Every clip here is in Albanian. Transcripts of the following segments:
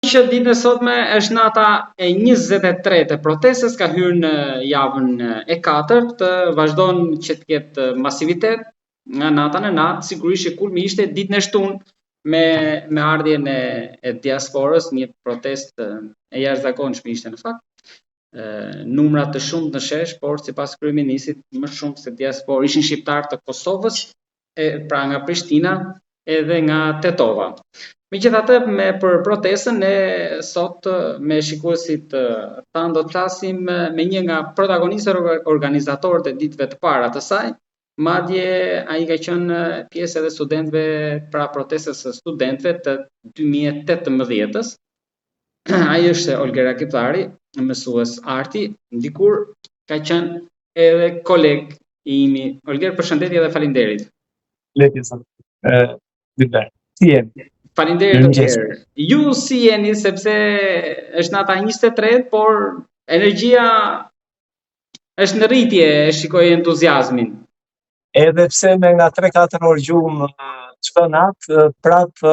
Që ditën e sotme është nata e 23 e protestës, ka hyrë në javën e katërt, vazhdon që të ketë masivitet nga nata në natë, sigurisht që kulmi ishte ditën e shtunë me me ardhjen e, e diasporës, një protestë e jashtëzakonshme ishte në fakt. Numra të shumtë në shesh, por sipas kryeministrit më shumë se diasporë ishin shqiptarë të Kosovës, e, pra nga Prishtina edhe nga Tetova. Megjithatë, me për protestën ne sot me shikuesit tanë do të flasim me një nga protagonistët organizatorët e ditëve të para të saj, madje ai ka qenë pjesë edhe studentëve, pra protestës së studentëve të 2018-ës. Ai është Olger Rakipllari, mësues arti, dikur ka qenë edhe koleg i imi. Olger, përshëndetje dhe faleminderit. Leti sa. Ë, Dilber. Si jeni? Faleminderit Olger. Ju si jeni sepse është nata 23, por energjia është në rritje, e shikoj entuziazmin. Edhe pse me nga 3-4 orë gjumë çdo natë, prap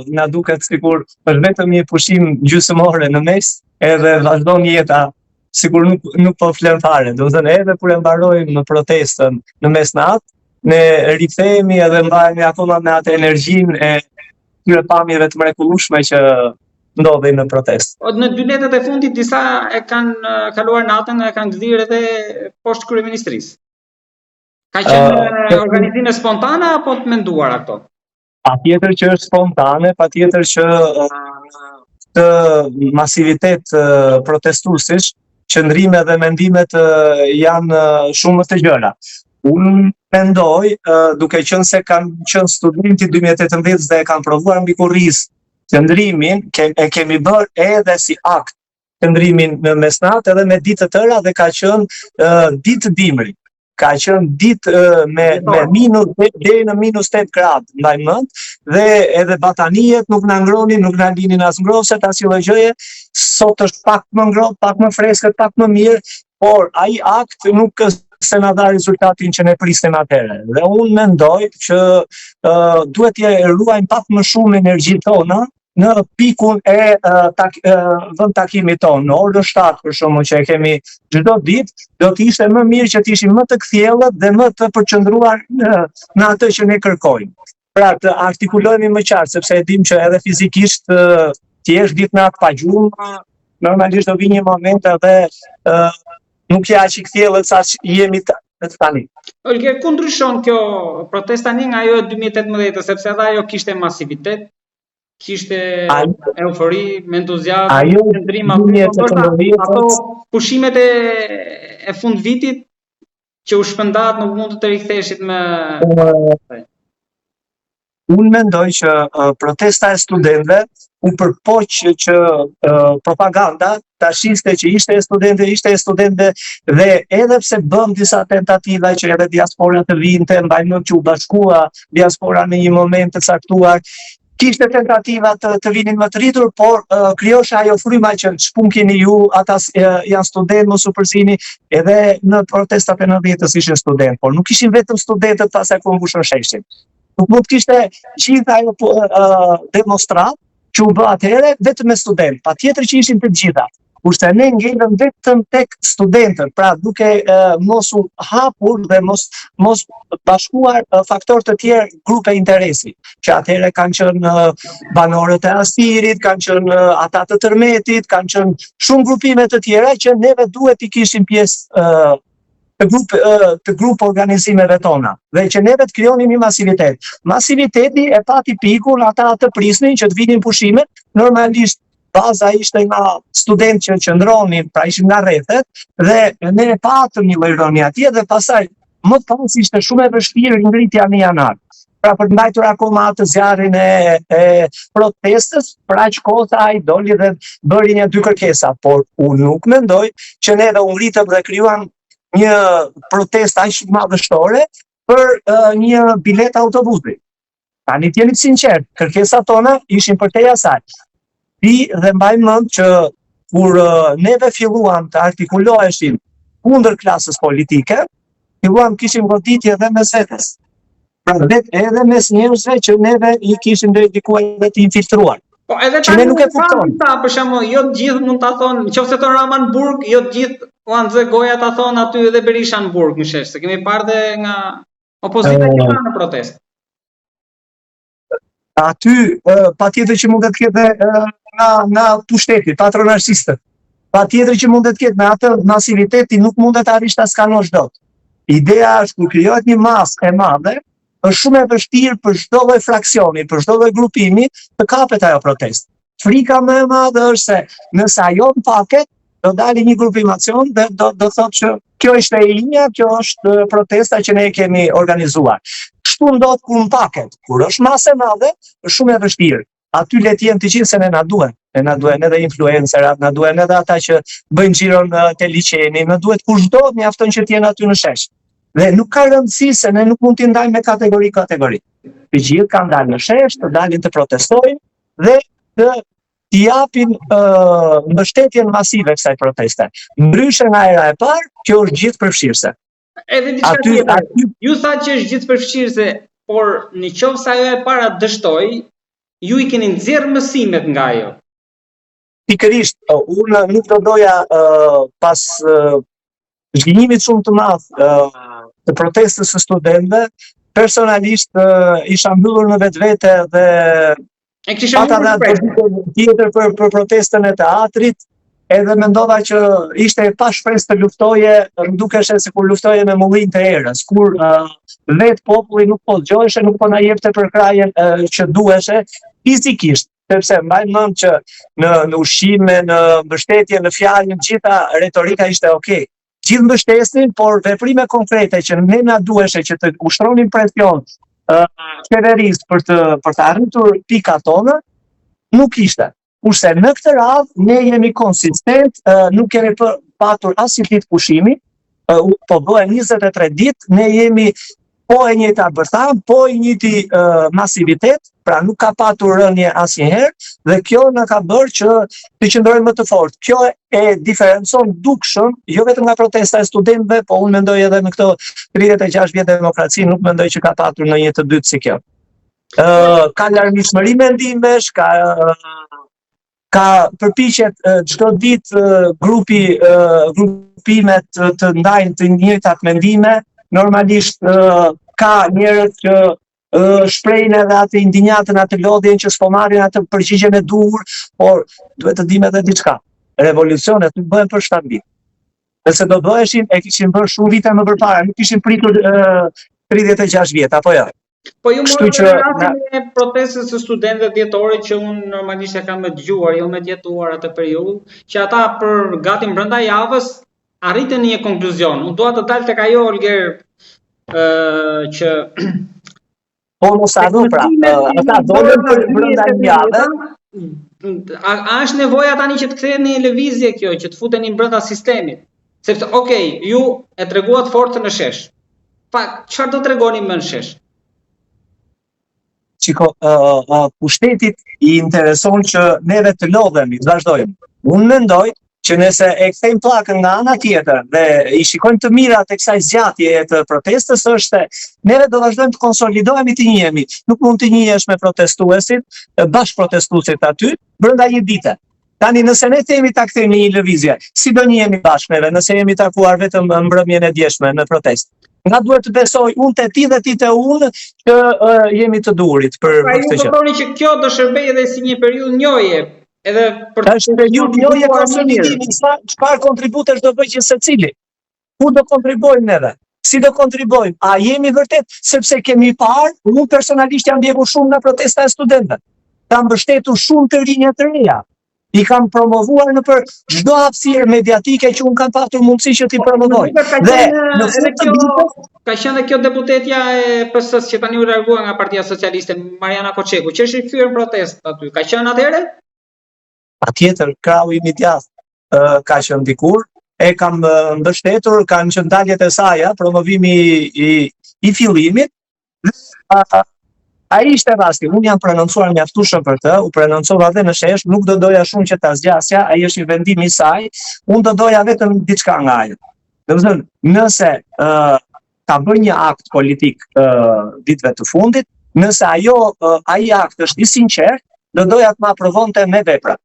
na duket sikur është vetëm një pushim gjysmë ore në mes, edhe vazhdon jeta sikur nuk nuk po flen fare. Domethënë edhe kur e mbarojmë protestën në mesnatë, ne rikthehemi edhe mbahemi akoma me atë energjinë e këtyre pamjeve të mrekullueshme që ndodhin në protestë. Po në dy netët e fundit disa e kanë kaluar natën e kanë gdhirë edhe poshtë kryeministrisë. Ka qenë uh, organizime spontane apo të menduara këto? Patjetër që është spontane, patjetër që këtë masivitet protestuesish, qëndrime dhe mendimet janë shumë më të gjera. Unë mendoj, duke qenë se kam qenë student i 2018 dhe e kam provuar mbi kurriz qëndrimin, e kemi bërë edhe si akt qëndrimin në mesnatë edhe me ditë të tëra dhe ka qenë uh, ditë dimri. Ka qenë ditë uh, me me minus deri në minus 8 gradë, mbaj mend, dhe edhe batanijet nuk na ngrohnin, nuk na linin as ngrohëset as lloj gjëje. Sot është pak më ngrohtë, pak më freskët, pak më mirë, por ai akt nuk se na dha rezultatin që ne prisnim atëherë. Dhe unë mendoj që uh, duhet të ruajmë pak më shumë energjitë tona në pikun e tak, vend takimit tonë, në orën 7 për shembull që e kemi çdo ditë, do të ishte më mirë që të ishim më të kthjellët dhe më të përqendruar në, në atë që ne kërkojmë. Pra të artikulohemi më qartë, sepse e dim që edhe fizikisht të jesh ditë natë pa gjumë, normalisht do vi një moment edhe uh, nuk je aq i kthjellët sa jemi tani. Olger, ku ndryshon kjo protestë tani nga ajo e 2018, sepse edhe ajo kishte masivitet, kishte eufori, me entuziazëm, ajo qëndrim aty, ato pushimet e e fund vitit që u shpërndatë nuk mund të riktheheshit më Unë mendoj që uh, protesta e studentëve u përpoq që uh, propaganda ta shiste që ishte e studentëve, ishte e studentëve dhe edhe pse bëmë disa tentativa që edhe diaspora të vinte, mbaj mend që u bashkua diaspora në një moment të caktuar, kishte tentativa të, të vinin më të rritur, por uh, krijohej ajo fryma që ç'punë keni ju, ata uh, janë studentë, mos u përzini, edhe në protestat e 90-ës ishin studentë, por nuk ishin vetëm studentët pastaj kur mbushën sheshin. Nuk mund të kishte gjithë ajo uh, demonstratë që u bë atëherë vetëm me studentë, patjetër që ishin të gjitha. Kurse ne ngelëm vetëm tek studentët, pra duke uh, mos u hapur dhe mos mos bashkuar uh, faktorë të tjerë grupe interesi, që atëherë kanë qenë uh, banorët e Astirit, kanë qenë uh, ata të tërmetit, kanë qenë shumë grupime të tjera që neve duhet t'i kishim pjesë uh, të grup të grup organizimeve tona dhe që neve të krijonim një masivitet. Masiviteti e pati pikun, ata atë prisnin që të vinin pushimet, normalisht baza ishte nga studentë që qëndronin, pra ishin nga rrethet, dhe ne e patëm një lloj rënie atje dhe pastaj më pas ishte shumë e vështirë ngritja në janar. Pra për të mbajtur akoma atë zjarrin e, e protestës, për aq kohë sa ai doli dhe bëri një dy kërkesa, por unë nuk mendoj që neve u ngritëm dhe krijuam një protestë aq madhështore për uh, një biletë autobusi. Tani të jemi të sinqertë, kërkesat tona ishin përtej asaj. Ti dhe mbaj mend që kur neve filluam të artikuloheshim kundër klasës politike, filluam kishim goditje edhe mes vetes. Pra vet edhe mes njerëzve që neve i kishim deri diku edhe të infiltruar. Po edhe tani nuk e kupton. Ta, për shembull, jo të gjithë mund ta thonë, nëse thonë Rama në burg, jo të gjithë ua nxë goja ta thonë aty edhe Berisha në burg në shesh, se kemi parë dhe nga opozita që ka në protestë. Aty patjetër që mund të ketë nga nga pushteti, patronazhistët. Patjetër që mund të ketë me atë masivitet ti nuk mund të arrish ta skanosh dot. Ideja është kur krijohet një masë e madhe, është shumë e vështirë për çdo lloj fraksioni, për çdo lloj grupimi të kapet ajo protestë. Frika më e madhe është se nëse ajo mpaket, do dali një grupimacion dhe do do thotë që kjo ishte e imja, kjo është protesta që ne e kemi organizuar. Kështu ndodh kur mpaket, kur është masë e madhe, është shumë e vështirë. Aty le të jenë të gjithë se ne na duhen. Ne na duhen edhe influencerat, na duhen edhe ata që bëjnë xhiron te liqeni, na duhet kushdo, mjafton që të jenë aty në shesh. Dhe nuk ka rëndësi se ne nuk mund t'i ndajmë me kategori kategori. Të gjithë kanë dalë në shesh, të dalin të protestojnë dhe të t'i japin uh, mbështetjen masive kësaj proteste. Ndryshe nga hera e parë, kjo është gjithëpërfshirëse. Edhe diçka aty, tjetër. Aty... Ju thatë që është gjithëpërfshirëse, por në qoftë se ajo e para dështoi, ju i keni nxjerrë mësimet nga ajo. Pikërisht, unë nuk do doja uh, pas uh, zhgënjimit shumë të madh uh, të protestës së studentëve, personalisht uh, isha mbyllur në vetvete dhe E kishe Pata dhe atë tjetër për, për protestën e teatrit, edhe mendova që ishte e pashpresë të luftoje, më dukeshe sikur luftoje me mullinj të erës, kur uh, vetë populli nuk po zgjoheshe, nuk po na jepte përkrahjen uh, që duheshe fizikisht, sepse mbaj mend që në në ushqime, në mbështetje, në fjalë, në gjitha retorika ishte okay. Gjithë mbështesnin, por veprime konkrete që ne na duheshe që të ushtronin presion uh, qeverisë për të për të arritur pikat tona, nuk ishte. Kurse në këtë radhë ne jemi konsistent, uh, nuk kemi për, patur asnjë ditë pushimi, uh, po bëhen 23 ditë, ne jemi po e njëjta bërthamë, po i njëjti uh, masivitet, pra nuk ka patur rënie asnjëherë dhe kjo na ka bërë që të qëndrojmë më të fortë. Kjo e diferencon dukshëm, jo vetëm nga protesta e studentëve, po unë mendoj edhe në këto 36 vjet demokraci nuk mendoj që ka patur ndonjë të dytë si kjo. Ë uh, ka larmishmëri mendimesh, ka uh, ka përpiqet çdo ditë grupi grupimet të, të ndajnë të njëjtat mendime, normalisht ka njerëz që shprehin edhe atë indinjatën, atë lodhjen që s'po marrin atë përgjigjen e duhur, por duhet të dimë edhe diçka. Revolucionet nuk bëhen për 7 ditë. Nëse do bëheshin, e kishin bërë shumë vite më përpara, nuk kishin pritur 36 vjet apo jo. Po ju morët që rastin e protestës së studentëve dhjetorit që unë normalisht e kam dëgjuar, jo me jetuar atë periudhë, që ata për gati brenda javës arritën në një konkluzion. Unë dua të dal tek ajo Olger ë që Po mos harro pra, ata dolën për brenda një jave. A, a është nevoja tani që të kthehet në një lëvizje kjo, që të futeni brenda sistemit? Sepse, okay, ju e treguat forcën në shesh. Pa, çfarë do tregoni më në shesh? Shiko, uh, uh, pushtetit i intereson që neve të lodhemi, të vazhdojmë. Unë mendoj që nëse e kthejmë pllakën nga ana tjetër dhe i shikojmë të mirat e kësaj zgjatjeje të protestës është se neve do vazhdojmë të konsolidohemi të njihemi. Nuk mund të njihesh me protestuesit, bashkëprotestuesit aty brenda një dite. Tani nëse ne themi ta kthejmë në një lëvizje, si do njihemi bashkë neve nëse jemi takuar vetëm mbrëmjen e djeshme në protestë? Nga duhet të besoj unë te ti dhe ti te unë që uh, jemi të duhurit për, pra, për këtë gjë. Pra ju që kjo do shërbejë edhe si një periudhë njohje, edhe për të është periudhë njohje konsolidimi, sa çfarë kontributesh do bëjë gjithsecili? Ku do kontribuojmë neve? Si do kontribuojmë? A jemi vërtet? Sepse kemi parë, unë personalisht jam ndjekur shumë nga protesta e studentëve. Kam mbështetur shumë të rinj e të reja. I kam promovuar nëpër çdo hapësirë mediatike që unë kam patur mundësi që t'i po, promovoj. Dhe në fund të ditës ka qenë dhe kjo deputetja e PS-së që tani u largua nga Partia Socialiste, Mariana Koçeku, që është rikthyer në protestë aty. Ka qenë atëherë? Patjetër, krahu im i djathtë ka qenë dikur, e kam mbështetur, kanë qenë daljet e saja, promovimi i, i fillimit, dhe ai ishte rasti, unë jam prononcuar mjaftueshëm për të, u prononcova dhe në shesh, nuk do doja shumë që ta zgjasja, ai është një vendim i saj, unë do doja vetëm diçka nga ajo. Domethënë, nëse uh, ka bërë një akt politik uh, ditëve të fundit, nëse ajo uh, ai akt është i sinqertë, do doja të ma provonte me vepra.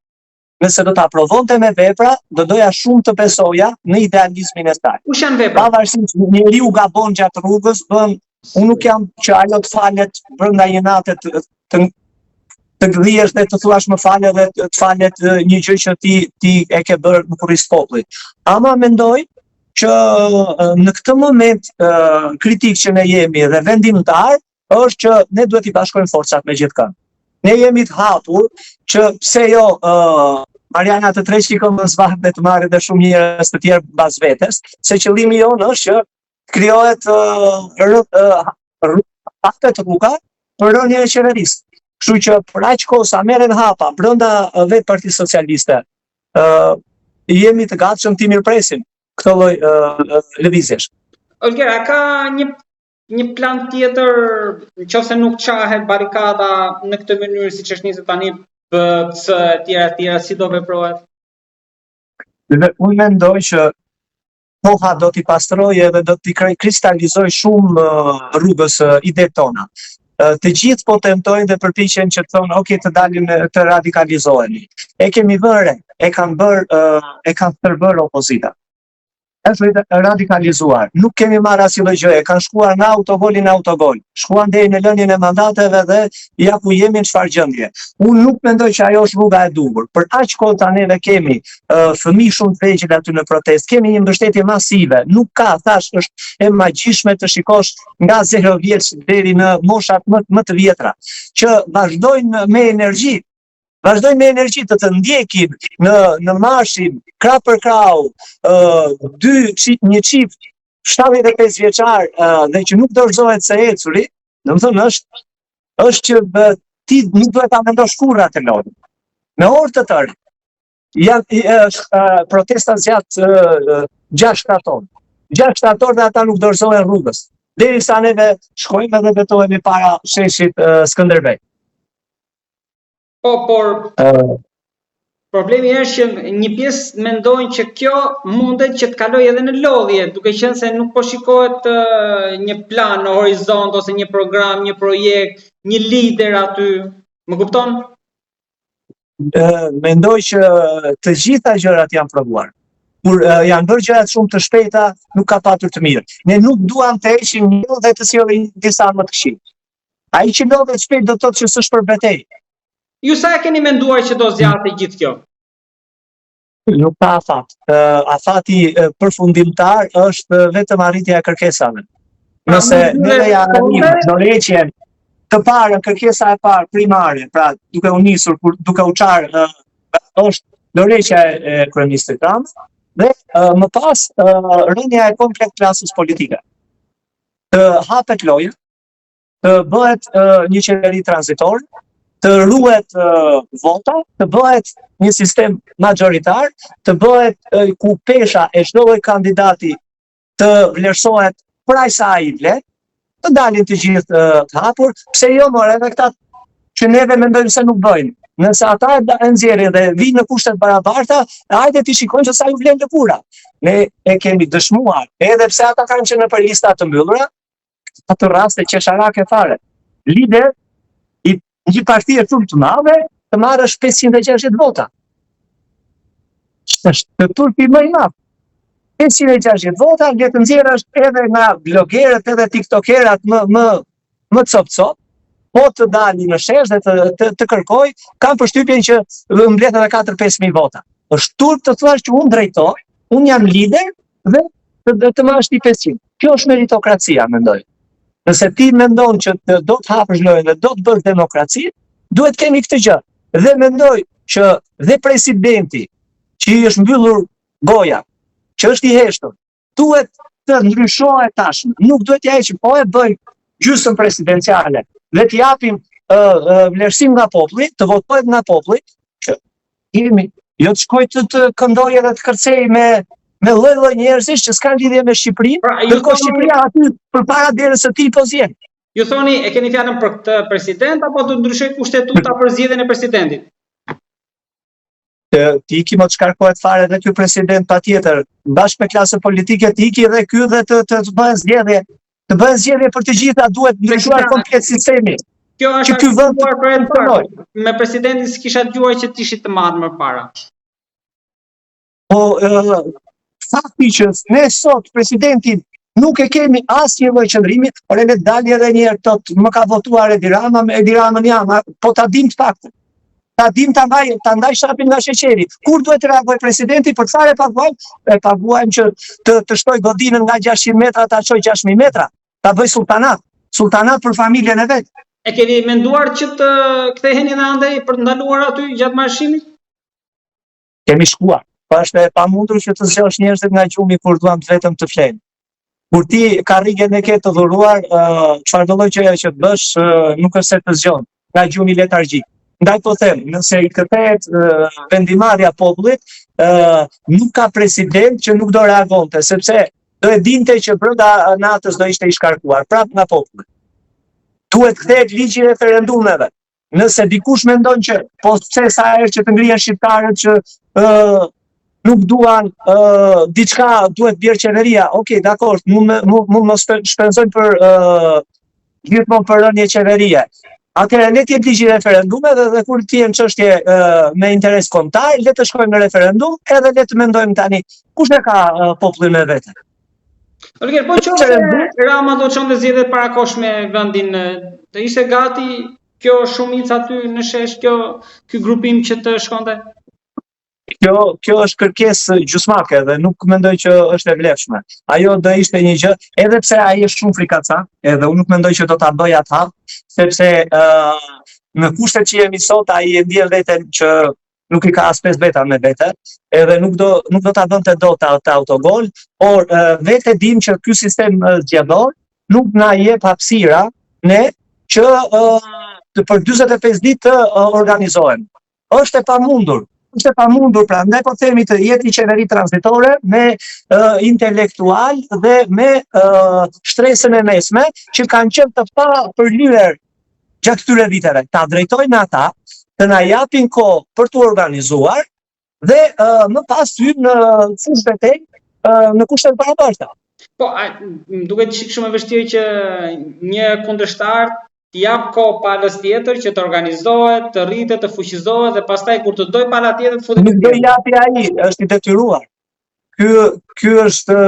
Nëse do ta provonte me vepra, do doja shumë të besoja në idealizmin e saj. Kush janë veprat? Pavarësisht njeriu gabon gjatë rrugës, bën unë nuk jam që ajo të falet brenda një nate të të, të gdhihesh dhe të thuash më fal dhe të falet një gjë që ti ti e ke bërë në kurriz të popullit. Ama mendoj që në këtë moment kritik që ne jemi dhe vendimtar, është që ne duhet t'i bashkojmë forcat me gjithkënd. Ne jemi të hapur që pse jo uh, Mariana të tërheqë këmbën zvarrë dhe të marrë dhe shumë njerëz të tjerë mbas vetes, se qëllimi jonë është që të krijohet uh, uh, hapet rruga për rënien e qeverisë. Kështu që për aq kohë sa merren hapa brenda vetë Partisë Socialiste, ë uh, jemi të gatshëm t'i mirëpresim këto lloj uh, lëvizjesh. Olger, a ka një një plan tjetër, në qoftë se nuk çahet barrikada në këtë mënyrë siç është nisur tani B, C etj etj, si do veprohet? Dhe unë mendoj që koha do t'i pastrojë edhe do t'i kristalizojë shumë rrugës idetë tona. Të gjithë po tentojnë dhe përpiqen që të thonë, ok, të dalim të radikalizohemi. E kemi vënë re, e kanë bërë, e kanë stërbërë opozita. është radikalizuar. Nuk kemi marrë asnjë lloj gjëje, kanë shkuar nga autogoli në autogol. Shkuan deri në lënien e mandateve dhe ja ku jemi në çfarë gjendje. Unë nuk mendoj që ajo është rruga e duhur. Për aq kohë sa neve kemi uh, fëmijë shumë të vegjël aty në protestë, kemi një mbështetje masive. Nuk ka, thashë, është e magjishme të shikosh nga 0 vjeç deri në moshat më më të vjetra, që vazhdojnë me energji vazhdojnë me energji të të ndjekin në në marshim krah për krahu, ë uh, dy çift, një çift 75 vjeçar uh, dhe që nuk dorëzohet së ecuri, domethënë është është që bë, ti nuk duhet ta mendosh kurrë atë lojë. Me orë të tërë. Janë është uh, protesta zgjat uh, 6-7 orë. 6-7 orë dhe ata nuk dorëzohen rrugës. Derisa neve shkojmë edhe betohemi para sheshit uh, Skënderbej. Po, por uh, problemi është që një pjesë mendojnë që kjo mundet që të kalojë edhe në lodhje, duke qenë se nuk po shikohet uh, një plan në horizont ose një program, një projekt, një lider aty. Më kupton? Uh, mendoj që të gjitha gjërat janë provuar. Kur uh, janë bërë gjërat shumë të shpejta, nuk ka patur të mirë. Ne nuk duam të heqim një dhe të sjellim disa më të këqij. Ai që lodhet shpejt do të thotë që s'është për betejë. Ju sa e keni menduar që do zgjatë gjithë kjo? Nuk ka afat. Uh, afati përfundimtar është vetëm arritja e kërkesave. Pra, Nëse ne ia arrijmë dorëheqjen të parën kërkesa e parë primare, pra duke u nisur kur duke u çarë uh, është dorëheqja e kryeministrit Rama dhe uh, më pas uh, rënia e komplet klasës politike. Të hapet loja, të bëhet uh, një qeveri tranzitore, të ruhet uh, vota, të bëhet një sistem majoritar, të bëhet uh, ku pesha e çdo lloj kandidati të vlerësohet për aq sa ai vlen, të dalin të gjithë uh, të hapur, pse jo more edhe këta që neve mendojmë se nuk bëjnë. Nëse ata e nxjerrin dhe vijnë në kushte të barabarta, hajde t'i shikojmë se sa ju vlen lëkura. Ne e kemi dëshmuar, edhe pse ata kanë qenë nëpër lista të mbyllura, ato raste qesharake fare. Lider i një partie shumë të madhe, të marrësh 560 vota. Është turpi më i madh. 560 vota, le të nxjerrësh edhe nga blogerët edhe tiktokerat më më më copë copë, po të dali në shesh dhe të të, të kërkoj, kam përshtypjen që mbledh edhe 4-5 mijë vota. Është turp të thuash që unë drejtoj, unë jam lider dhe të, të, të marrësh ti 500. Kjo është meritokracia, mendoj. Nëse ti mendon që të, do të hapësh lojën dhe do të bësh demokraci, duhet kemi këtë gjë. Dhe mendoj që dhe presidenti që i është mbyllur goja, që është i heshtur, duhet të ndryshohet tashmë. Nuk duhet t'ia heqim, po e bëjmë gjysmë presidenciale dhe të japim uh, uh, vlerësim nga populli, të votohet nga populli, që jemi, jo të shkojë të, të këndojë edhe të kërcejë me me lloj-lloj njerëzish që s'kanë lidhje me Shqipërinë, pra, ndërkohë Shqipëria aty përpara derës së tij po zien. Ju thoni, e keni fjalën për këtë president apo të ndryshojë kushtetuta për zgjedhjen e presidentit? Të, të iki më të shkarkohet fare dhe ky president patjetër, bashkë me klasën politike të iki dhe ky dhe të, të, të bëhen zgjedhje, të bëhen zgjedhje për të gjitha, duhet ndryshuar komplet sistemi. Kjo është që ky vend për të parë. Me presidentin s'kisha dëgjuar që të ishit të marrë më para. Po ë fakti që ne sot presidentin nuk e kemi asnjë lloj qëndrimi, por edhe dalë edhe një herë thotë më ka votuar Edi Rama, me Edi Ramën jam, po ta dim të paktën. Ta dim ta ndaj, ta ndaj shapin nga sheqeri. Kur duhet të reagojë presidenti për çfarë e paguajmë? E paguajmë që të të shtojë godinën nga 600 metra ta çojë 6000 metra, ta bëjë sultanat, sultanat për familjen e vet. E keni menduar që të ktheheni në andej për të ndaluar aty gjatë marshimit? Kemi shkuar. Po është e pamundur që të zgjosh njerëzit nga gjumi kur duan vetëm të flenë. Kur ti karrigen e ke të dhuruar, çfarëdo lloj gjëje që të bësh, nuk është se të zgjon nga gjumi letargjik. Ndaj po them, nëse i kthehet vendimmarrja popullit, nuk ka president që nuk do reagonte, sepse do e dinte që brenda natës do ishte i shkarkuar prapë nga populli. Duhet kthehet ligji i referendumeve. Nëse dikush mendon që po pse sa herë që të ngrihen shqiptarët që ë uh, nuk duan ë uh, diçka duhet bjerë qeveria. Okej, okay, dakord, mund mund mund mos të shpenzojmë për ë uh, gjithmonë për rënie qeverie. Atëherë le të jetë ligji i referendumeve dhe, dhe kur të jenë çështje uh, me interes kombëtar, le të shkojmë në referendum, edhe le të mendojmë tani kush e ka uh, popullin me vete. Olger, po qoftë se Rama do çonte zgjedhje të parakohshme vendin, do ishte gati kjo shumicë aty në shesh, kjo ky grupim që të shkonte? Kjo kjo është kërkesë gjysmake dhe nuk mendoj që është e vlefshme. Ajo do ishte një gjë, edhe pse ai është shumë frikacak, edhe unë nuk mendoj që do ta bëjë atë hap, sepse ë uh, në kushtet që jemi sot ai e ndjen veten që nuk i ka as pesë veta me vete, edhe nuk do nuk do ta bënte dot atë autogol, por vetë e dim që ky sistem zgjedhor nuk na jep hapësira ne që të për 45 ditë të organizohen. Është e pamundur. Është e pamundur, prandaj po themi të jetë një qeveri tranzitore me uh, intelektual dhe me uh, shtresën e mesme që kanë qenë të papërlyer gjatë këtyre viteve, ta drejtojnë ata, të na japin kohë për t'u organizuar dhe uh, më pas të hyjmë në fushëbetejë uh, në kushte të barabarta. Po, a, më duket çik shumë e vështirë që një kundërshtar t'i jap kohë palës tjetër që të organizohet, të rritet, të fuqizohet dhe pastaj kur të dojë pala tjetër të futet. Nuk do japi ai, është i detyruar. Ky ky është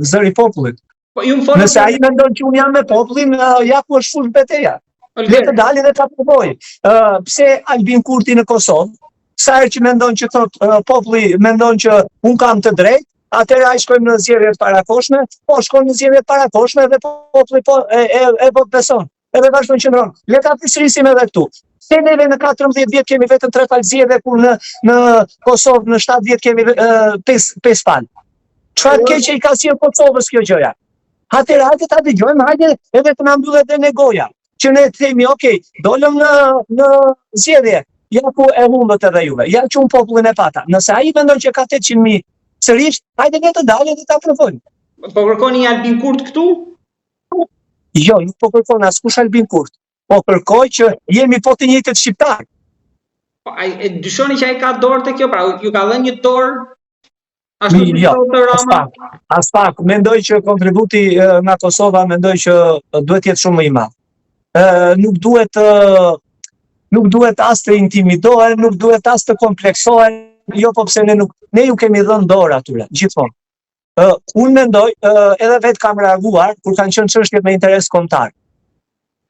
zëri i popullit. Po ju më folët. Nëse ai mendon që unë jam me popullin, ja ku është fushëbeteja. Le të dalë dhe ta provojë. Ë pse Albin Kurti në Kosovë, sa herë që mendon që thot uh, populli mendon që un kam të drejtë, atëherë ai shkojmë në zgjedhje të parakohshme, po shkon në zgjedhje të parakohshme dhe populli po e e, e votëbeson. Edhe vazhdon qëndron. Le ta përsërisim edhe këtu. Se neve në 14 vjet kemi vetëm 3 palë zgjedhje, kur në në Kosovë në 7 vjet kemi 5 5 palë. Çfarë keqe i ka sjellë Kosovës kjo gjëja? Atëherë hajde ta dëgjojmë, hajde edhe të na mbyllet dhe ne goja, që ne të themi, ok, dolëm në në zgjedhje, ja ku e humbët edhe juve, ja që unë popullin e pata. Nëse ai mendon që ka 800.000 sërish, hajde ne të dalim dhe ta provojmë. Po kërkoni një Albin Kurt këtu? Jo, nuk po kërkon askush Albin Kurt. Po kërkoj që jemi po të njëjtët shqiptar. Po ai e dyshoni që ai ka dorë te kjo, pra ju ka dhënë një dorë ashtu si jo, Rama. Aspak, mendoj që kontributi nga Kosova mendoj që duhet të jetë shumë më i madh. Ë nuk duhet të nuk duhet as të intimidohen, nuk duhet as të kompleksohen, jo po pse ne nuk ne ju kemi dhënë dorë atyre gjithmonë. Uh, unë mendoj, uh, edhe vetë kam reaguar kur kanë qenë çështjet me interes kombëtar.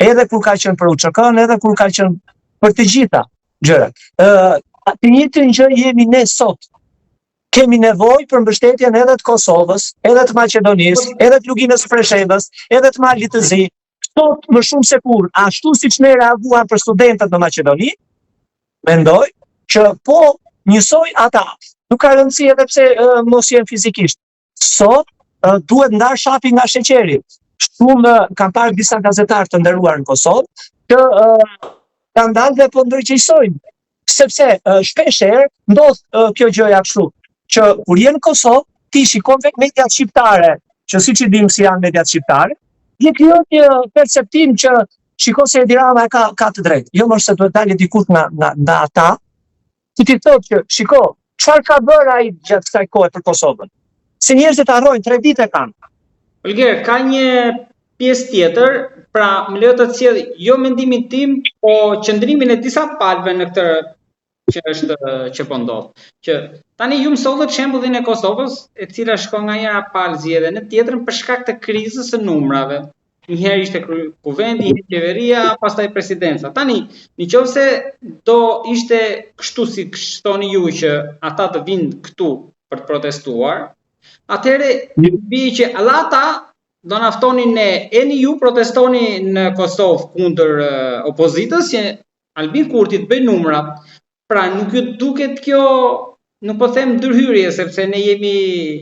Edhe kur ka qenë për UÇK-n, edhe kur ka qenë për të gjitha gjërat. Ë, uh, të njëjtën gjë jemi ne sot. Kemi nevojë për mbështetjen edhe të Kosovës, edhe të Maqedonisë, edhe të Luginës së Preshevës, edhe të Malit të Zi. Sot më shumë se kurrë, ashtu siç ne reaguam për studentët në Maqedoni, mendoj që po njësoj ata, nuk ka rëndësi edhe pse uh, mos jenë fizikisht. Sot uh, duhet ndarë shapi nga sheqeri. Shumë kam parë disa gazetarë të nderuar në Kosovë që uh, kanë dalë dhe po ndërgjegjësojnë, sepse uh, shpesh herë ndodh uh, kjo gjëja kështu, që kur je në Kosovë, ti shikon vetë mediat shqiptare, që siç i dim si janë mediat shqiptare, dhe krijon një perceptim që shiko se Edi Rama e ka ka të drejtë. Jo më se duhet dalë dikush nga nga nga ata, që t'i thotë që shiko, çfarë ka bërë ai gjatë kësaj kohe për Kosovën? Se njerëzit harrojnë, tre vite kanë. Olger, ka një pjesë tjetër, pra më lejo të sjell jo mendimin tim, po qëndrimin e disa palëve në këtë që është që po ndodh. Që tani ju më sollët shembullin e Kosovës, e cila shkon nga njëra palë zgjedhje në tjetrën për shkak të krizës së numrave. Një herë ishte kuvendi, një herë qeveria, pastaj presidenca. Tani, në qoftë se do ishte kështu si thoni ju që ata të vinë këtu për të protestuar, atëherë bie që edhe ata do na ftonin ne, eni ju protestoni në Kosovë kundër opozitës që Albin Kurti të bëjë numrat. Pra nuk ju duket kjo, nuk po them ndërhyrje sepse ne jemi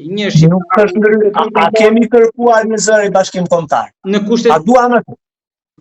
një shqiptar. Nuk është ndërhyrje. A, a kemi kërkuar një zëri bashkim kombëtar? Në kushtet A duam atë?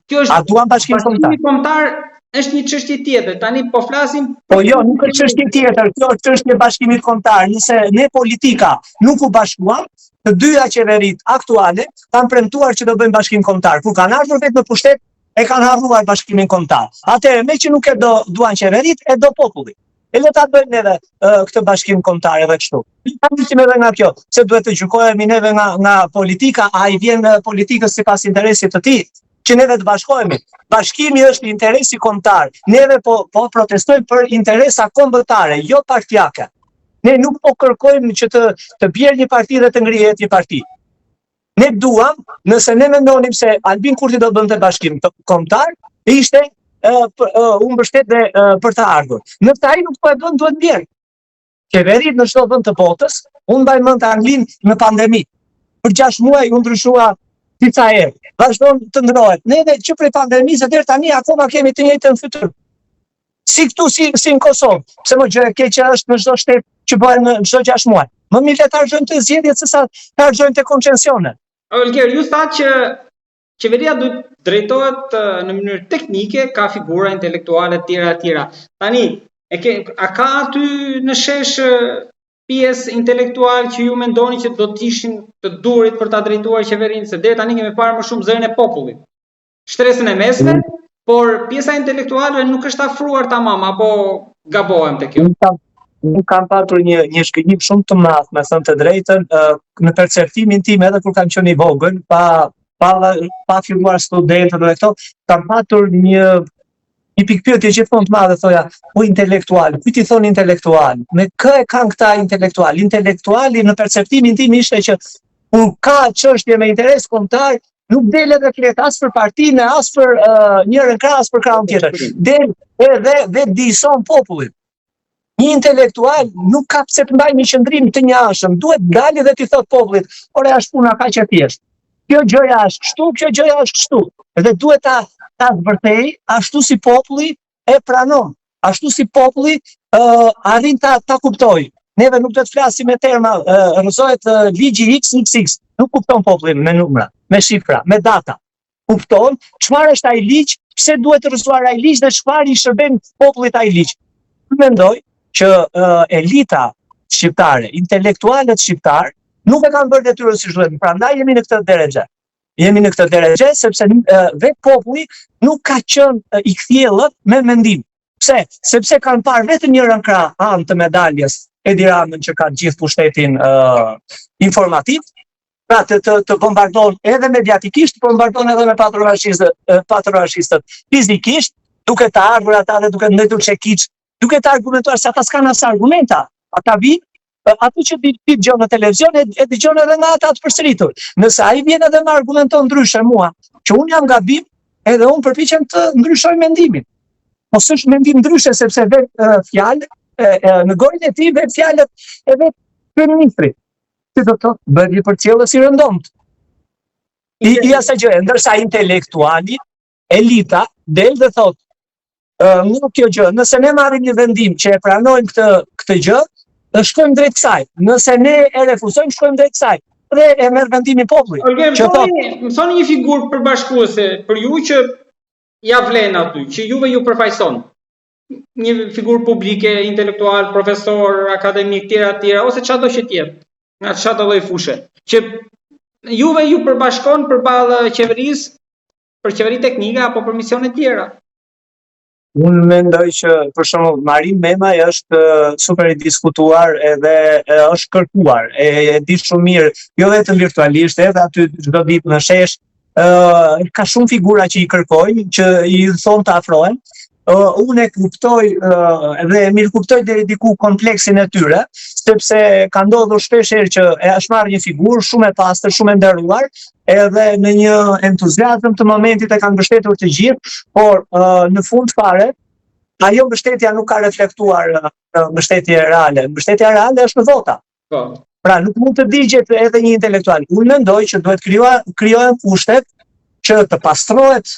Kjo është A duam bashkim kombëtar? Bashkimi kombëtar është një çështje tjetër. Tani po flasim Po jo, nuk është çështje tjetër, kjo është çështje e bashkimit kombëtar. Nëse ne politika nuk u bashkuam, të dyja qeveritë aktuale kanë premtuar që do bëjnë bashkim kombëtar. Kur kanë ardhur vetë në pushtet, e kanë harruar bashkimin kombëtar. Atëherë, meqë nuk e do duan qeveritë, e do populli. E le ta bëjmë neve uh, këtë bashkim kombëtar edhe kështu. Ta nisim edhe nga kjo, se duhet të gjykohemi neve nga nga politika, a i vjen politikës sipas interesit të tij, që neve të bashkohemi. Bashkimi është interesi kombëtar. Neve po po protestojmë për interesa kombëtare, jo partiake. Ne nuk po kërkojmë që të të bjerë një parti dhe të ngrihet një parti. Ne duam, nëse ne mendonim se Albin Kurti do të bënte bashkim kombëtar, ishte uh, uh, u mbështet dhe uh, për të ardhur. Nëse ai nuk po e bën, duhet bjerë. Qeveritë në çdo vend të botës, unë mbaj mend Anglinë në pandemi. Për 6 muaj u ndryshua disa herë. Vazhdon të ndrohet. Ne edhe që prej pandemisë deri tani akoma kemi të njëjtën fytyrë. Si këtu si si në Kosovë, pse mo gjë e keqe është në çdo shtet që bëhen në çdo 6 muaj. Më mirë le të harxhojmë te zgjedhjet se sa të harxhojmë te koncesionet. Olger, ju thatë që qeveria duhet drejtohet në mënyrë teknike, ka figura intelektuale të tjera të tjera. Tani, e ke, a ka aty në shesh pjesë intelektual që ju mendoni që do të ishin të duhurit për ta drejtuar qeverinë, se deri tani kemi parë më shumë zërin e popullit. Shtresën e mesme, mm. por pjesa intelektuale nuk është afruar tamam apo gabohem te kjo. Unë kam, unë kam patur një një zhgënjim shumë të madh, me thënë të drejtën, në perceptimin tim edhe kur kam qenë i vogël, pa pa pa filluar studentët dhe këto, kam patur një një pikëpyetje gjithmonë të madhe thoja, po intelektual, kujt i thonë intelektual? Me kë e kanë këta intelektual? Intelektuali në perceptimin tim ishte që kur ka çështje me interes kombëtar, nuk del edhe flet as për partinë, as për uh, njërën krah, as për krahun tjetër. Del edhe vetëdijëson popullin. Një intelektual nuk ka pse të mbajë një qëndrim të njëanshëm, duhet dalë dhe t'i thotë popullit, ore është puna kaq e thjeshtë. Kjo gjëja është kështu, kjo gjëja është kështu. Dhe duhet ta ta zbërthej ashtu si populli e pranon, ashtu si populli uh, arrin ta ta kuptojë. Neve nuk do të flasim me terma, uh, rrëzohet uh, ligji X, X, X. Nuk kupton populli me numra, me shifra, me data. Kupton çfarë është ai ligj, pse duhet rrëzuar ai ligj dhe çfarë i shërben popullit ai ligj. Mendoj që uh, elita shqiptare, intelektualët shqiptarë nuk e kanë bërë detyrën siç duhet. Prandaj jemi në këtë derexhe. Jemi në këtë derexhe sepse vetë populli nuk ka qenë i kthjellët me mendim. Pse? Sepse kanë parë vetëm njërën krah anë të medaljes Edi Ramën që ka gjithë pushtetin uh, informativ, pra të, të, të bombardon edhe mediatikisht, bombardon edhe me patronazhistët, patronazhistët fizikisht, duke të ardhur ata dhe duke ndërtuar çekiç, duke të argumentuar se ata s'kanë as argumenta. Ata vijnë atë që ti ti dëgjon në televizion e, e dëgjon edhe nga ata të përsëritur. Nëse ai vjen edhe më argumenton ndryshe mua, që unë jam gabim, edhe unë përpiqem të ndryshoj mendimin. Po s'është mendim ndryshe sepse vetë fjalë e, e, në gojën e tij vetë fjalët e vetë kryeministrit. Si do të thotë, bëhet një përcjellës i rëndomtë. I, i asaj gjëje, ndërsa intelektuali, elita, del dhe thotë, Nuk kjo gjë, nëse ne marrim një vendim që e pranojmë këtë këtë gjë, dhe shkojmë drejt kësaj. Nëse ne e refuzojmë, shkojmë drejt kësaj. Dhe e merr vendimin populli. Olger, më thoni, më thoni një figurë përbashkuese për ju që ja vlen aty, që juve ju përfaqëson. Një figurë publike, intelektual, profesor, akademik, tjera, tjera, ose çfarëdo që të jetë, nga çfarëdo lloj fushe, që juve ju përbashkon përballë qeverisë për qeveri teknike apo për misione tjera. Unë mendoj që për shembull Marin Memaj është super i diskutuar edhe është kërkuar. E, e di shumë mirë, jo vetëm virtualisht, edhe aty çdo ditë në shesh. Uh, ka shumë figura që i kërkojnë, që i thonë të afrohen. Uh, unë e kuptoj uh, dhe e mirëkuptoj deri diku kompleksin e tyre, sepse ka ndodhur shpesh herë që e është marrë një figurë shumë e pastër, shumë e nderuar, edhe në një entuziazëm të momentit e kanë mbështetur të gjithë, por uh, në fund fare ajo mbështetja nuk ka reflektuar në mbështetje reale. Mbështetja reale është në vota. Po. Pra nuk mund të digjet edhe një intelektual. Unë mendoj që duhet krijoa krijohen kushtet që të pastrohet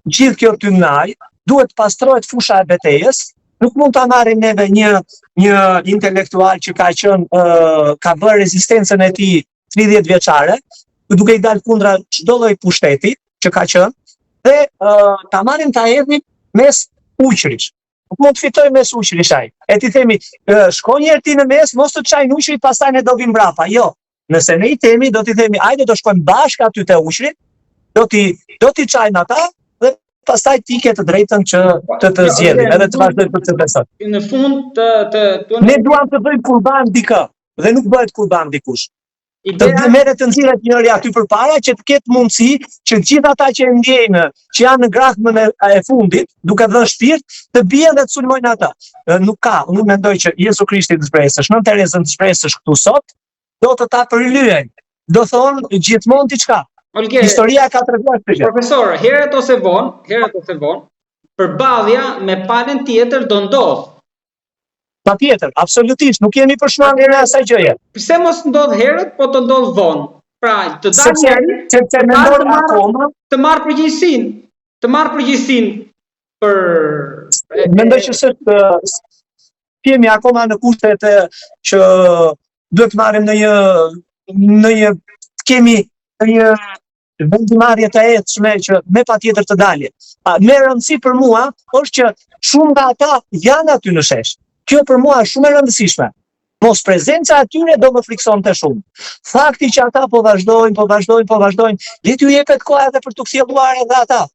gjithë kjo tymnajë, duhet të pastrohet fusha e betejës, nuk mund ta marrim neve një një intelektual që ka qenë uh, ka bërë rezistencën e tij 30 vjeçare, duke i dalë kundra çdo lloj pushteti që ka qenë dhe uh, ta marrim ta hedhim mes ujqërish. Nuk mund të fitojë mes ujqërish ai. E t'i themi, shko një herë ti në mes, mos të çajnë ujqërit, pastaj ne do vim mbrapa. Jo. Nëse ne i themi, do t'i themi, ajde do shkojmë bashkë aty te ujqërit, do t'i do t'i çajmë ata dhe pastaj ti ke të drejtën që të të jo, zgjedhim, edhe të vazhdojmë për të besoj. Në fund të të, të Ne duam të bëjmë kurban dikë dhe nuk bëhet kurban dikush. Ideja... Të merret të nxirret njëri aty përpara që të ketë mundësi që të gjithë ata që e ndjejnë, që janë në grahmën e, e fundit, duke dhënë shpirt, të bien dhe të sulmojnë ata. Nuk ka, unë mendoj që Jezu Krishtin të zbresësh, Nënë Terezën të zbresësh këtu sot, do të ta përlyejnë. Do thonë gjithmonë diçka. Olge, Historia ka treguar këtë gjë. Profesor, herët ose vonë, herët ose vonë, përballja me palën tjetër do ndodhë. Patjetër, absolutisht, nuk jemi për shmangien e asaj gjëje. Pse mos ndodh herët, po të ndodh vonë? Pra, të dalë njëri, sepse mendon të marrë akoma të marrë përgjegjësinë, të marrë përgjegjësinë për mendoj që sot jemi akoma në kushtet që duhet të marrim në një në një të kemi në një vendimmarrje të ethshme që me patjetër të dalin. A, me rëndësi për mua është që shumë nga ata janë aty në shesh. Kjo për mua është shumë e rëndësishme. Mos prezenca e tyre do më frikësonte shumë. Fakti që ata po vazhdojnë, po vazhdojnë, po vazhdojnë, le t'ju jepet koha edhe për t'u kthjelluar edhe ata.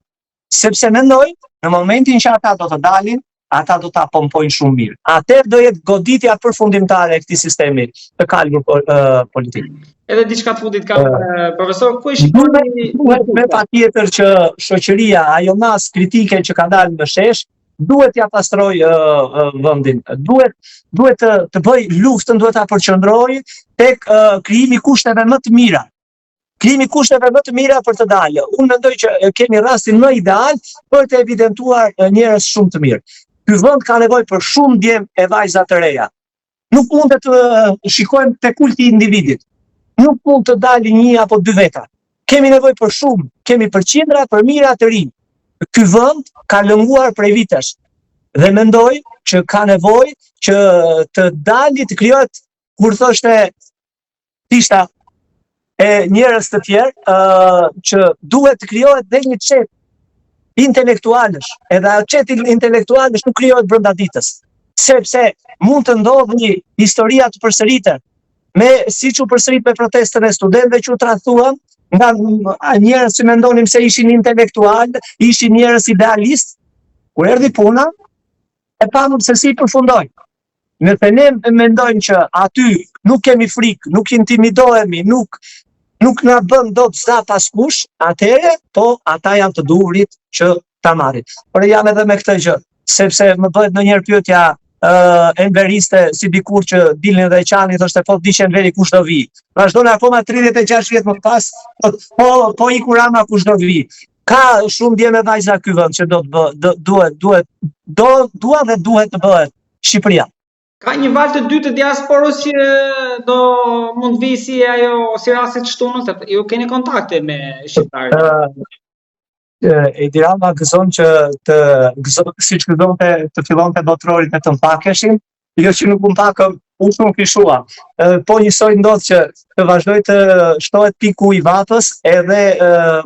Sepse mendoj, në momentin që ata do të dalin, ata do ta pompojnë shumë mirë. Atëherë do jetë goditja përfundimtare e këtij sistemi të kalbur po, uh, politik. Edhe diçka të fundit kam, uh, profesor, ku e shikoni duhet me patjetër që shoqëria, ajo masë kritike që ka dalë në shesh, duhet t'ia pastrojë uh, uh, vendin. Duhet duhet të të bëjë luftën, duhet ta përqendrojë tek uh, krijimi i kushteve më të mira krijimi i kushteve më të mira për të dalë. Unë mendoj që kemi rastin më ideal për të evidentuar njerëz shumë të mirë. Ky vend ka nevojë për shumë djem e vajza të reja. Nuk mund të shikojmë te kulti i individit. Nuk mund të dalin një apo dy veta. Kemi nevojë për shumë, kemi për qindra, për mijëra të rinj. Ky vend ka lënguar prej vitesh dhe mendoj që ka nevojë që të dali të krijohet kur thoshte Fishta e njerëz të tjerë uh, që duhet të krijohet dhe një çetë intelektualësh, edhe ajo çetë intelektualësh nuk krijohet brenda ditës, sepse mund të ndodhë një historia të përsëritet, me siç u përsërit me protestën e studentëve që u tradhtuan nga njerëz që mendonim se ishin intelektualë, ishin njerëz idealistë, kur erdhi puna, e pamë se si përfundoi. Nëse ne mendojmë që aty nuk kemi frikë, nuk intimidohemi, nuk nuk na bën dot zap askush, atëherë po ata janë të duhurit që ta marrin. Por jam edhe me këtë gjë, sepse më bëhet ndonjëherë pyetja uh, enveriste si dikur që dilnin dhe qanin thoshte po vdiq Enveri kush do vi. Vazhdon akoma 36 vjet më pas, po po, po iku Rama kush do vi. Ka shumë djem e vajza ky vend që do të bë, do, duhet duhet do dua dhe duhet të bëhet Shqipëria. Ka një valë të dytë të diasporës që do mund të vijë si ajo si rasti të shtunës, se ju keni kontakte me shqiptarët. Uh, Edi Rama gëzon që të gëzon siç gëzonte të fillonte botërorin e të mpakeshim, jo që nuk u mpakëm, u shumëfishua. Po njësoj ndodh që të vazhdojë të shtohet piku i vapës, edhe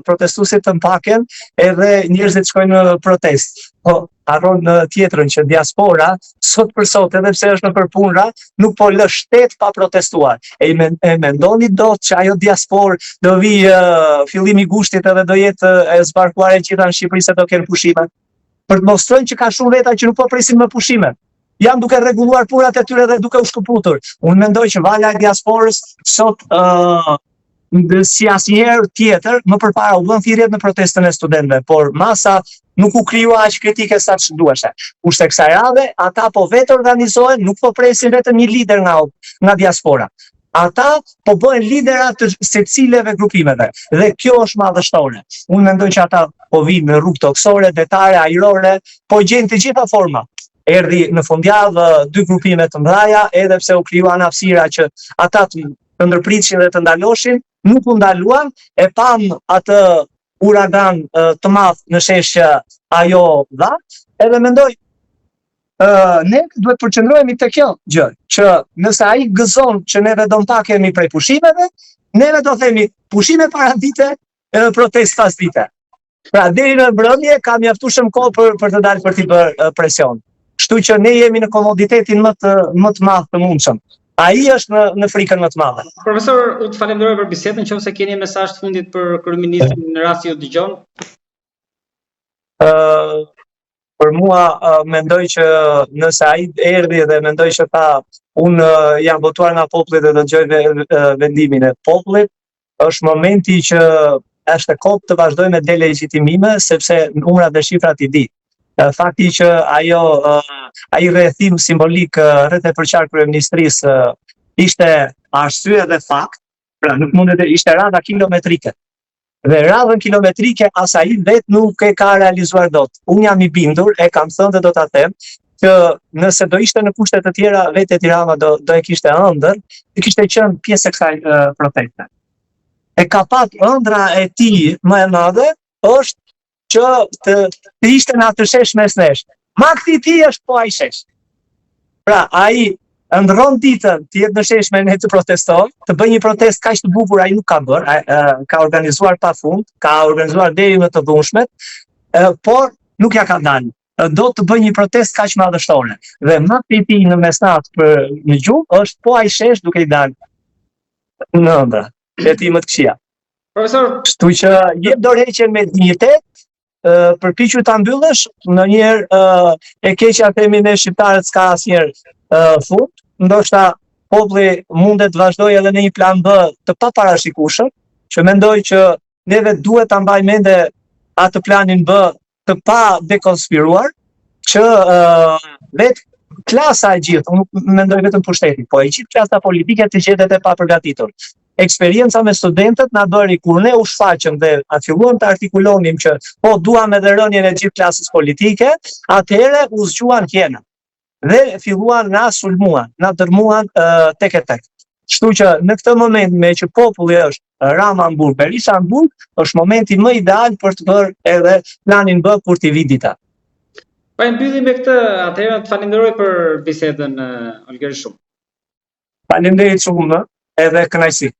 protestuesit të mpaken, edhe njerëzit shkojnë në protestë. Po harron në tjetrën që diaspora sot për sot edhe pse është nëpër punëra, nuk po lë shtet pa protestuar. E, men, e mendoni dot që ajo diasporë do vijë uh, fillimi i gushtit edhe do jetë e zbarkuar e gjitha në Shqipëri se do kenë pushime. Për të mos thënë që ka shumë veta që nuk po presin më pushime. Janë duke rregulluar punët e tyre dhe duke u shkëputur. Unë mendoj që vala e diasporës sot uh, Si asnjëherë tjetër, më përpara u bënë thirrjet në protestën e studentëve, por masa nuk u krijua aq kritike sa ç'duheshe. Kurse kësaj radhe, ata po vetë organizohen, nuk po presin vetëm një lider nga nga diaspora. Ata po bëhen lidera të secileve grupimeve dhe kjo është madhështore. Unë mendoj që ata po vijnë në rrugë tokësore, detare, ajrore, po gjejnë të gjitha forma. Erdhi në fundjavë dy grupime të mëdha, edhe pse u krijuan hapësira që ata të të ndërpritshin dhe të ndaloshin, nuk u ndaluan, e pamë atë uragan të madh në shesh që ajo dha, edhe mendoj ë ne duhet të përqendrohemi te kjo gjë, që nëse ai gëzon që neve do mpakemi prej pushimeve, neve do themi pushime paradite edhe protestë pasdite. Pra deri në mbrëmje ka mjaftueshëm kohë për për të dalë për t'i bërë presion. Kështu që ne jemi në komoditetin më të më të madh të mundshëm. Ai është në në frikën më të madhe. Profesor, unë të falenderoj për bisedën, nëse keni mesazh të fundit për kryeministrin në rast se ju dëgjon. Ë uh, për mua uh, mendoj që nëse ai erdhi dhe mendoj që tha unë uh, jam votuar nga populli dhe do dëgjoj vendimin e popullit, është momenti që është e kotë të vazhdojë me delegjitimime, sepse numrat dhe shifrat i di. Fakti që ajo ai rrethim simbolik rreth e përqark kryeministrisë ishte arsye dhe fakt, pra nuk mundet të ishte radha kilometrike. Dhe radhën kilometrike as ai vetë nuk e ka realizuar dot. Unë jam i bindur, e kam thënë dhe do ta them, që nëse do ishte në kushte të tjera, vetë Edi Rama do do e kishte ëndërr, të kishte qenë pjesë e kësaj uh, proteste. E ka pat ëndrra e tij më e madhe është që të, të ishte në atë shesh mes nesh. Makthi i tij është po ai shesh. Pra, ai ëndërron ditën të jetë në shesh me ne të protestojë, të bëjë një protestë kaq të bukur ai nuk ka bërë, ai, ka organizuar pafund, ka organizuar deri më të dhunshmet, por nuk ia ka dalë. Do të bëjë një protestë kaq madhështore. Dhe makthi i tij në mesnatë për në gjumë është po ai shesh duke i dalë në ëndrra. E tij më të këqija. Profesor, kështu që jep dorëheqjen me dinjitet, përpiqu ta mbyllësh, ndonjëherë e keqja themi ne shqiptarët s'ka asnjëherë fund, ndoshta populli mundet të vazhdojë edhe në një plan B të paparashikueshëm, që mendoj që neve duhet ta mbajmë mend atë planin B të pa dekonspiruar, që uh, vetë klasa e gjithë, unë nuk mendoj vetëm pushteti, po e gjithë klasa politike të gjendet e papërgatitur. Eksperienca me studentët na bëri kur ne u shfaqëm dhe a filluam të artikulonim që po duam edhe rënien e gjithë klasës politike, atëherë u zgjuan hienat dhe filluan na sulmuan, na dërmuan uh, tek e tek. Kështu që në këtë moment me që populli është Rama në burg, Berisha në burg, është momenti më ideal për të bërë edhe planin B kur t'i vijë dita. Po e mbyllim me këtë, atëherë të falenderoj për bisedën, Olger shumë. Faleminderit shumë edhe kënaqësi.